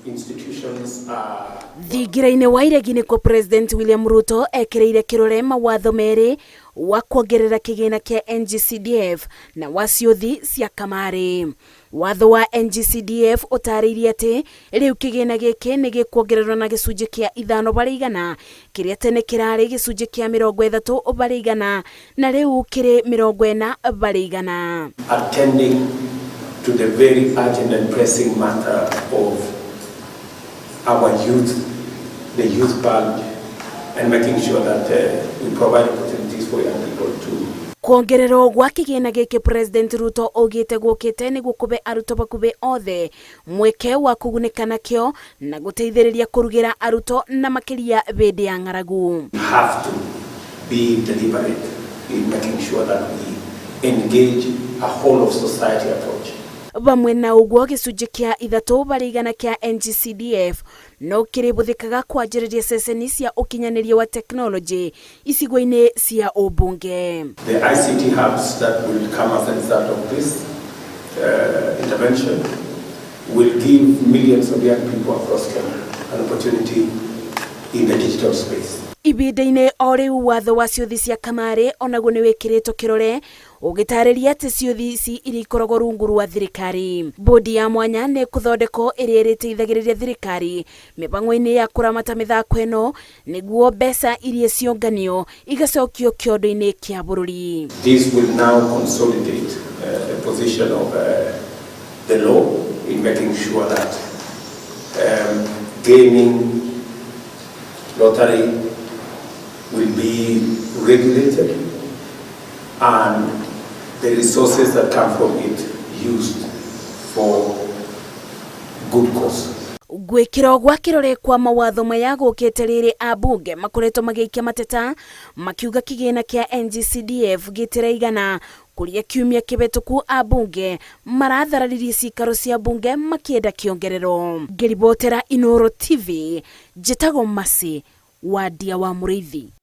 Institutions are Thingira-inĩ wa iregi nĩkuo President William Ruto ekĩrĩire kĩrore mawatho merĩ wa kuongerera kĩgĩna kĩa NGCDF na wa ciũthi cia kamarĩ. Watho wa NGCDF ũtarĩirie atĩ rĩu kĩgĩna gĩkĩ nĩ gĩkuongererwo na gĩcunjĩ kĩa 5% kĩrĩa tene kĩrarĩ gĩcunjĩ kĩa 30% na rĩu kĩrĩ 40%. Attending to the very urgent and pressing matter of our youth, the youth bulge, and making sure that we provide opportunities for young people to Kuongererwo gwa kĩgĩna gĩkĩ President Ruto augĩte gũkĩte nĩguo kũbe arutwo bakubĩ othe mweke wa kũgunĩka nakĩo na gũteithĩrĩria kũrugĩra arutwo na makĩria hĩndĩ ya ng'aragu. Have to be deliberate in making sure that we engage a whole of society approach. Vamwe na ũguo gĩcunjĩ kĩa 3% kĩa NGCDF no kĩrĩbũthĩkaga kwanjĩrĩria ceceni cia ũkinyanĩria wa tekinoronjĩ icigo-inĩ cia ũmbunge. The ICT hubs that will come as a result of this intervention will give millions of young people across Kenya an opportunity in the digital space. Ibinda-inĩ o rĩu watho wa ciũthi cia kamarĩ onaguo nĩ wĩkĩrĩtwo kĩrore ũgĩtarĩria atĩ ciũthi ici iria ikoragwo rungu rwa thirikari. Bodi ya mwanya nĩ ĩkũthondekwo ĩrĩa ĩrĩteithagĩrĩria thirikari mĩbango-inĩ ya kũramata mĩthako ĩno nĩguo mbeca iria cionganio igacokio kĩondo-inĩ kĩa bũrũri. This will now consolidate the position of the law in making sure that gaming, lottery will be regulated and the resources that come from it used for good cause. Gwĩkĩrwo gwa kĩrore kwa mawatho maya gũkĩte rĩrĩ ambunge makoretwo magĩikia mateta makiuga kĩgĩna kĩa NGCDF gĩtiraigana kũrĩa kiumia kĩhetũku ambunge marathararirie cikaro cia bunge makĩenda kĩongererwo. Ngĩribotera Inooro TV, njĩtagwo Mercy Wandia wa Mũrĩithi.